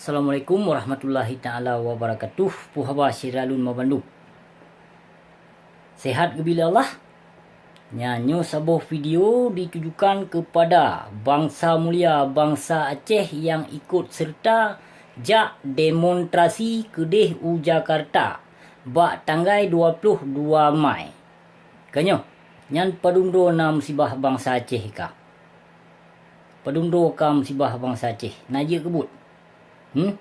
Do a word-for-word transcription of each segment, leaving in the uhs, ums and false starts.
Assalamualaikum warahmatullahi taala wabarakatuh. Peue haba syedara lôn banmandum? Sehat geubri lé Allah? Nyan nyoe saboh video ditujukan kepada bansa mulia bansa Aceh nyang ikot serta jak demonstrasi keudeh u Jakarta bak tanggai dua ploh dua Mai. Ka nyoe, nyan padum droe na musibah bansa Aceh ka. Padum droe ka musibah bansa Aceh, na jeuet keu buet. Hmm?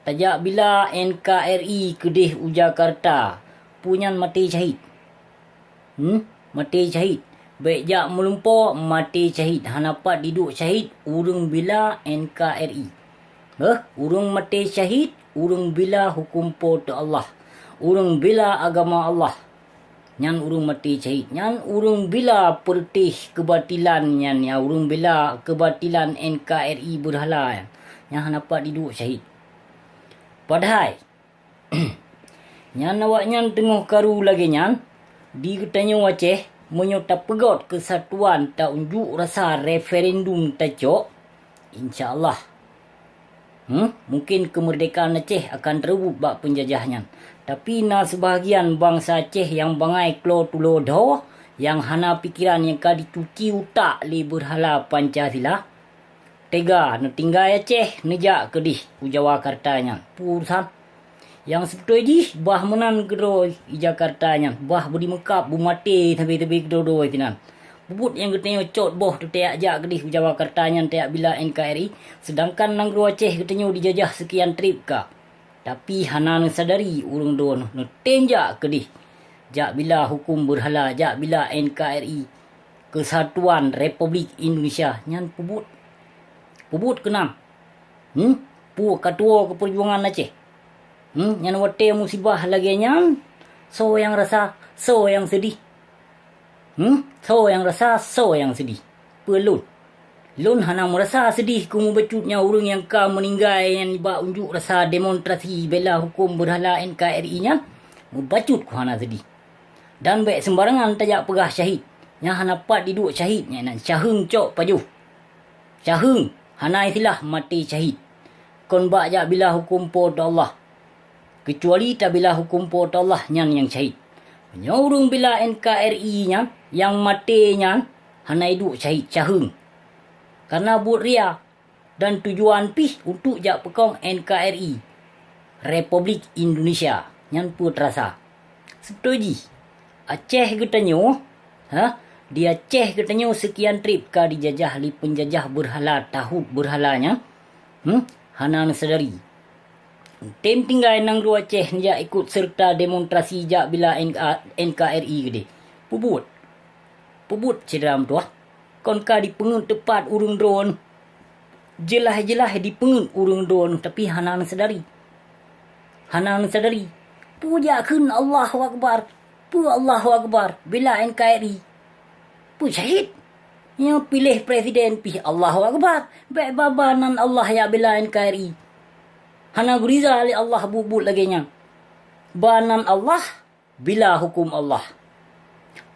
Tajak bila N K R I keudeh u Jakarta, peue nyan maté syahid. Hmm? Maté syahid. Bék jak meulumpoe, maté syahid. Hana pat diduek syahid ureuëng bila N K R I. Heh, ureuëng maté syahid, ureuëng bila huköm Po teu Allah. Ureuëng bila agama Allah. Nyan ureuëng maté syahid. Nyan ureuëng bila peureuteh keubatilan nyan, ya, ureuëng bila keubatilan N K R I beurhala nyan. Nyan hana pat diduek syahid. Padahai, nyan awaknyan teungoh karu lagée nyan, di geutanyoe Aceh, meunyoe tapeugét keusatuan taunjuk rasa referendum tacok, insya Allah, hmm, mungken keumeurdekaan Aceh akan teureubot bak peunjajah nyan. Tapi na seubahagian bansa Aceh nyang bangai klo tulo dho, nyang hana pikeran nyang ka dicuci utak lé beurhala Pancasila, teuga neutinggai Aceh neujak keudeh u Jawakarta nyan. Peue urusan? Nyang seubeutôi jih bah meunan keudroe i Jakarta nyan, bah beudimeukab beumaté sabe-sabe keudroe-droe sinan. Peubuet nyang geutanyoe cot boh teutajak keudeh u Jawakarta nyan tajak bila N K R I, seudangkan nanggroe Aceh geutanyoe dijajah seukian treb ka. Tapi hana neusadari ureuëng droeneuh neutem jak keudeh. Jak bila huköm beurhala, jak bila N K R I, Keusatuan Republik Indonesia nyan peubuet. Peubuet keunan. Hmm? Peue ka tuwoe keu peujuangan Aceh? Hmm? Nyan watée musibah lagée nyan, soe nyang rasa, soe nyang seudeh? Hmm? Soe nyang rasa, soe nyang seudeh? Peue lôn? Lôn hana meurasa seudeh keu mubacut nyang ureuëng nyang ka meuninggai nyan nibak unjuk rasa demonstrasi bela huköm beurhala N K R I nyan. Mubacut keu hana seudeh. Dan bék seumbarangan tajak peugah syahid. Nyang hana pat diduek syahid nyan nan syaheueng cok pajoh. Syaheueng hana istilah maté syahid. Kon bak jak bila huköm Po teu Allah. Keucuali tabila huköm Po teu Allah nyan nyang syahid. Meunyoe ureuëng bila N K R I nyan nyang maté nyan hana iduek syahid, syaheueng. Karena buet ria dan tujuan pih untuk jak peukong N K R I, Republik Indonesia. Nyan peue teurasa. Seubeutôi jih, Aceh geutanyoe, ha, di Aceh geutanyoe seukian treb ka dijajah lé peunjajah beurhala, tahut beurhala nyan, hmm, hana neusadari. Tem tinggai nanggroe Aceh neujak ikot seureuta demonstrasi jak bila N K R I keudeh. Peubuet. Peubuet syedara meutuwah. Kon ka dipeungeut teupat ureuëng droeneuh. Jeulaih-jeulaih dipeungeut ureuëng droeneuh, tapi hana neusadari. Hana neusadari. Peue jak kheun Allahu Akbar? Peue Allahu Akbar? Bila N K R I. Peue syahid? Nyoe piléh presiden pih Allahu Akbar. Bék ba-ba nan Allah jak bila N K R I. Hana geuriza lé Allah buet-buet lagée nyan. Ba nan Allah, bila huköm Allah.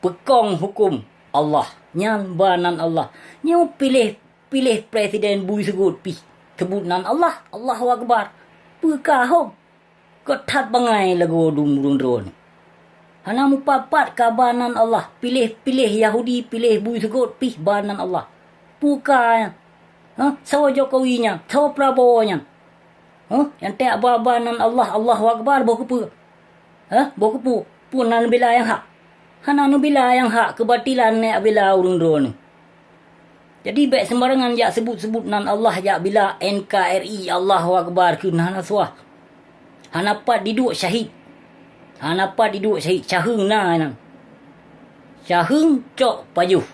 Peukong huköm Allah. Nyan ba nan Allah. Nyoe piléh, piléh presiden bui seugot pih. Seubut nan Allah, Allahu Akbar. Peue ka hom? Keu that bangai lagoe dum ureuëng droeneuh. Hana mupat-pat ka ba nan Allah. Piléh-piléh Yahudi, piléh bui seugot pih ba nan Allah. Peue ka nyan? Ha? Soe Jokowi nyan? Soe Prabowo nyan? Ha? Nyang tajak ba-ba nan Allah, Allahu Akbar, boh keupeue? Ha? Boh keupeue? Peue na neubila nyang hak? Hana neubila nyang hak, keubatilan neujak bila ureuëng droeneuh. Jadi bék seumbarangan jak seubut-seubut nan Allah jak bila N K R I, Allahu Akbar kheun hana suah. Hana pat diduek syahid. Hana pat diduek syahid, syaheueng na nyan. Syaheueng cok pajoh.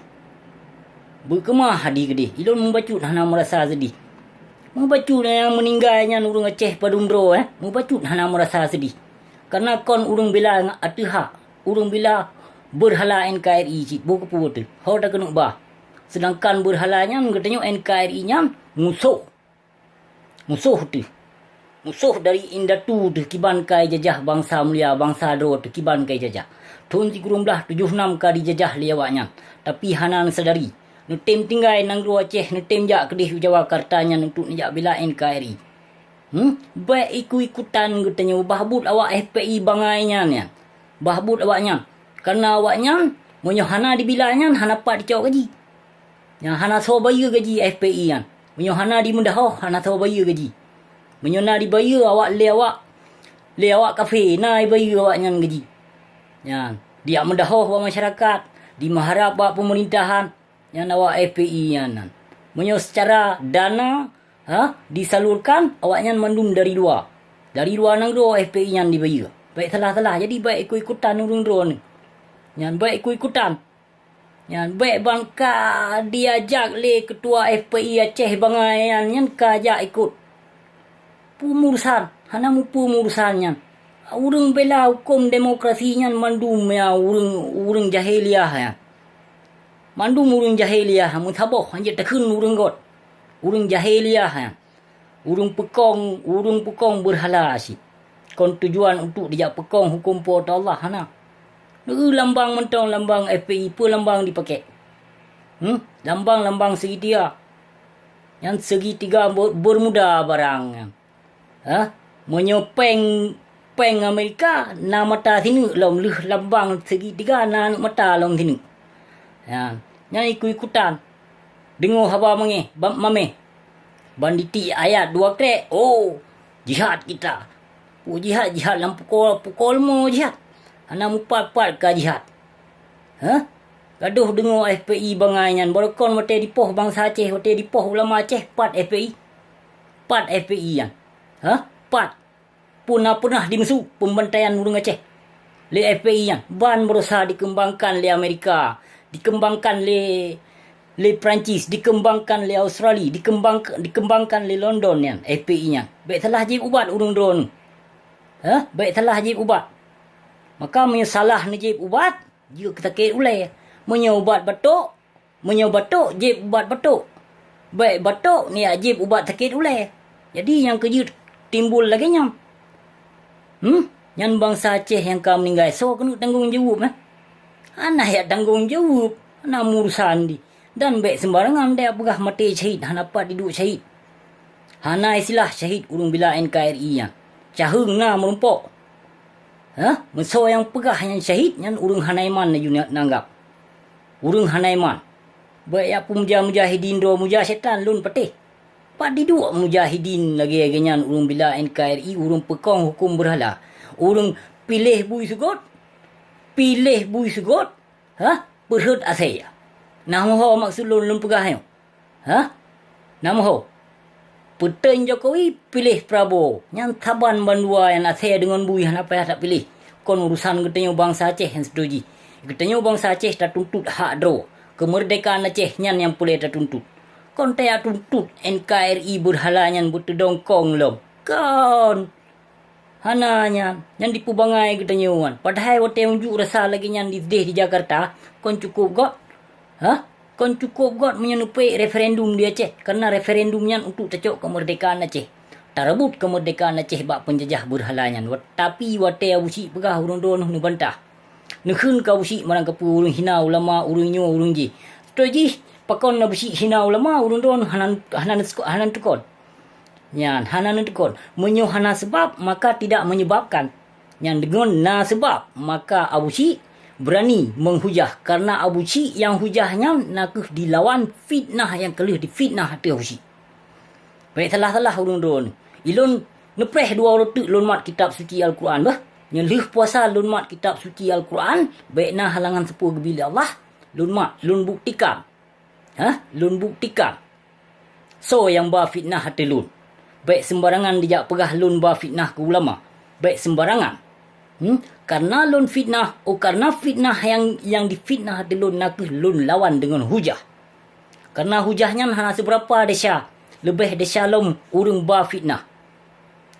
Beukeumah hadi keudeh, ilôn mubacut hana meurasa seudeh. Mubacut nyang meuninggai nyan ureuëng Aceh padum droe, eh, mubacut hana meurasa seudeh. Karena kon ureuëng bila ateueh hak, ureuëng bila beurhala N K R I cit, boh keupeue teuh, ho takeuneuk ba. Seudangkan beurhala nyan geutanyoe N K R I nyan musoh. Musoh teuh. Musoh dari indatu teuh kiban ka ijajah bansa mulia, bansa droe teuh kiban ka ijajah. Thon sikureueng blaih tujoh nam ka dijajah lé awaknyan, tapi hana neusadari. Neutem tinggai nanggroe Aceh, neutem jak keudeh u Jawakarta nyan untuk neujak bila N K R I. Hmm? Bék ikut-ikutan geutanyoe, bah buet awak F P I bangai nyan, nyan. Bah buet awak nyan. Karena awak nyan, meunyoe hana dibila nyan, hana pat dicok gaji. Nyan hana soe bayeue gaji F P I nyan. Meunyoe hana dimeudahoh, hana soe bayeue gaji. Meunyoe na dibayeue awak lé awak, lé awak kafé, na ibayeue awak nyan gaji. Nyan, diak meudahoh bak masyarakat, dimeuharab bak peumeurintahan, nyan awak F P I nyan. Meunyoe seucara dana, ha, disalurkan, awak nyan mandum dari luwa. Dari luwa nanggroe F P I nyan dibayeue. Bék salah-salah, jadi bék ikut-ikutan ureuëng droeneuh. Nyan bék ikut-ikutan. Nyan bék ban ka diajak lé keutua F P I Aceh bangai nyan, nyan ka jak ikot. Peumurusan, hana mupeumurusan nyan. Ureuëng bela huköm demokrasi nyan mandum ya ureuëng, ureuëng jahiliah nyan. Mandum ureuëng jahiliah meusaboh hanjeuet takheun ureuëng göt. Ureuëng jahiliah nyan. Ureuëng peukong, ureuëng peukong beurhala cit. Kon tujuan untuk dijak peukong huköm Po teu Allah hana. Neu lambang mantong lambang F P I, peue lambang dipakai? Hmm? Lambang-lambang segitiga. Nyan segitiga ber-, bermuda barang nyan. Ha? Meunyoe péng, péng Amerika na mata sineuk lom, lheueh lambang segitiga na aneuk mata lom sineuk. Nyan, nyan ikut-ikutan. Deungoe haba mangéh, ba-, mameh. Ban ditiek ayat dua krek, oh, jihad kita. Peue jihad, jihad lam pukul, pukul lima jihad. Hana mupat-pat ka jihad. Hah? Gadoh deungoe F P I bangai nyan, barokon watée dipoh bansa Aceh, watée dipoh ulama Aceh, pat F P I. Pat F P I nyan. Hah? Pat. Puna-puna dimeusu pembantaian ureuëng Aceh lé F P I nyan. Ban berusaha dikembangkan lé Amerika, dikembangkan lé, lé Perancis, dikembangkan lé Australia, dikembang-, dikembangkan lé London nyan, F P I nyan. Bék salah jieb ubat ureuëng droeneuh. Hah? Bék salah jieb ubat. Maka meunyoe salah neujieb ubat, jeuet keu sakét ulée. Meunyoe ubat batuk, meunyoe batuk, jieb ubat batuk. Bék batuk, neujak jieb ubat sakét ulée. Jadi nyang keujeuet timbul lagée nyan. Hmm? Nyan bansa Aceh nyang ka meuninggai, soe keuneuk tanggong jaweueb, eh? Hana jak tanggong jaweueb, hana murusan di. Dan bék seumbarangan deuh peugah maté syahid, hana pat diduek syahid. Hana istilah syahid ureuëng bila N K R I nyan. Caheueng na meurumpok. Hah? Meusoe nyang peugah nyan syahid, nyan ureuëng hana iman laju na-, nanggab. Ureuëng hana iman. Bék jak peumuja mujahidin droe, muja syaitan lôn patéh. Pat diduek mujahidin lagée-lagée nyan ureuëng bila N K R I, ureuëng peukong huköm beurhala. Ureuëng piléh bui seugot, piléh bui seugot, hah? Peurhot asée. Na meuho maksud lôn, lôn peugah nyoe? Hah? Na meuho? Peuteun Jokowi piléh Prabowo, nyan saban bandua nyan asée deungon bui hana payah tapiléh. Kon urusan geutanyoe bansa Aceh nyang sidoe jih. Geutanyoe bansa Aceh tatuntut hak droe. Keumeurdekaan Aceh nyan nyang peureulée tatuntut. Kon tajak tuntut N K R I beurhala nyan beuteudong kong lom. Kon! Hana nyan, nyan dipeubangai geutanyoe nyan. Padahai watée unjuk rasa lagée nyan disideh di Jakarta, kon cukôp göt? Hah? Kon cukôp göt meunyoe neupeuék referendum di Aceh? Karena referendum nyan untuk tacok keumeurdekaan Aceh. Tareubot keumeurdekaan Aceh bak peunjajah beurhala nyan. Wat-, tapi watée Abu Syik peugah ureuëng droeneuh neubantah. Neukheun keu Abu Syik meunan keupeue ureuëng hina ulama, ureuëng nyoe, ureuëng jih. Beutôi jih, pakon Abu Syik hina ulama, ureuëng droeneuh hana, hana, hana neuteukon. Nyan, hana neuteukon. Meunyoe hana seubab, maka tidak menyebabkan. Nyan deungon na seubab, maka Abu Syik beurani meuhujah. Karena Abu Syik nyang hujah nyan na kheueh dilawan fitnah nyang ka lheueh difitnah ateueh Abu Syik. Bék salah-salah ureuëng droeneuh. Ilôn neupreh dua uroe teuk lôn mat kitab suci Al-Quran bah. Nyoe lheueh puasa lôn mat kitab suci Al-Quran, bék na halangan sapeue geubri lé Allah, lôn mat, lôn buktikan. Hah? Lôn buktikan. Soe nyang ba fitnah ateueh lôn? Bék seumbarangan dijak peugah lôn ba fitnah keu ulama. Bék seumbarangan. Hmm? Karena lôn fitnah, oh, karena fitnah nyang, nyang difitnah ateueh lôn na kheueh lôn lawan deungon hujah. Karena hujah nyan hana sibeurapa desya, leubeh desya lom ureuëng ba fitnah.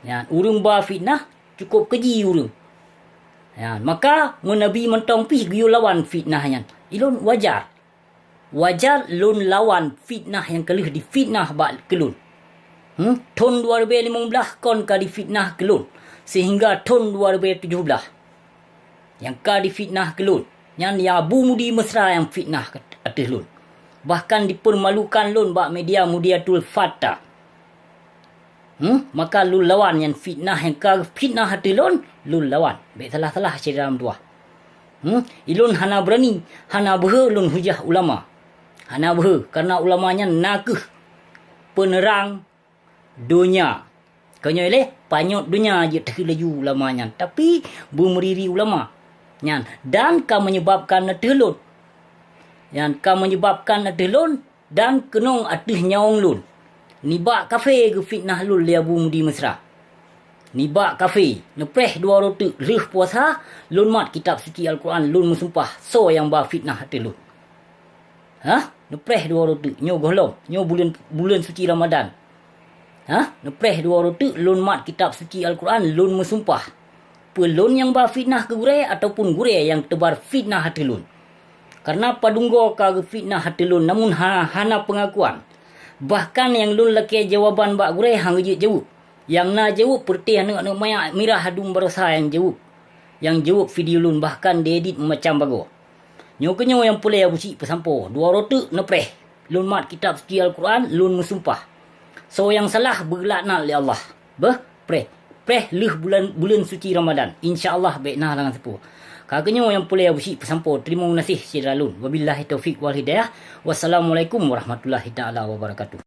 Nyan, ureuëng ba fitnah cukôp keji ureuëng. Nyan, maka meunyoe Nabi mantong pih geuyue lawan fitnah nyan, ilôn wajar. Wajar lôn lawan fitnah nyang ka lheueh difitnah bak keu lôn. Hmm? Thon dua ribèe limong blaih kon ka difitnah keu lôn, seuhingga thon dua ribèe tujoh blaih nyang ka difitnah keu lôn. Nyan ya Abu Mudi Mesra nyang fitnah ateueh lôn, bahkan dipeurmalukan lôn bak media Mudiatul Fata. Hmm? Maka lôn lawan nyan fitnah nyang ka fitnah ateueh lôn, lôn lawan. Bék salah-salah syedara meutuwah. Hmm? Ilôn hana beurani, hana beuhe lôn hujah ulama. Hana beuhe, kareuna ulama nyan na kheueh peuneurang donya. Keunyoe lé panyöt donya jeuet teuh laju ulama nyan, tapi beumeuriri ulama nyan dan ka meunyeubabkan ateueh lôn. Nyan ka meunyeubabkan ateueh lôn dan keunong ateueh nyawöng lôn. Nibak kafé geufitnah lôn lé Abu Mudi Mesra. Nibak kafé, neupreh dua uroe teuk lheueh puasa, lôn mat kitab suci Al-Quran, lôn meusumpah soe nyang ba fitnah ateueh lôn. Hah? Neupreh dua uroe teuk, nyoe gohlom, nyoe buleuen, buleuen suci Ramadan. Hah? Neupreh dua uroe teuk lôn mat kitab suci Al-Quran, lôn meusumpah. Peue lôn nyang ba fitnah keu gurée ataupun gurée nyang teubar fitnah ateueh lôn? Kareuna padum goe ka geufitnah ateueh lôn, namun ha-, hana peungakuan. Bahkan nyang lôn lakée jawaban bak gurée hana geujeuet jaweueb. Nyang na jaweueb peureuté aneuëk-aneuëk manyak mirah adum barosa nyang jaweueb. Nyang jaweueb video lôn bahkan diedit meumacam bagoe. Nyoe keunyoe nyang peureulée Abu Syik peusampoe, dua uroe teuk neupreh. Lôn mat kitab suci Al-Quran, lôn meusumpah. Soe nyang salah beugeulaknat lé Allah. Beuh, preh. Preh lheueh bulan, buleuen suci Ramadan. Insya Allah bék na lam sapeue. Ka keunyoe nyang peureulée Abu Syik peusampoe, teurimong geunaséh syedara lôn. Wabillahi taufiq wal hidayah. Wassalamualaikum warahmatullahi taala wabarakatuh.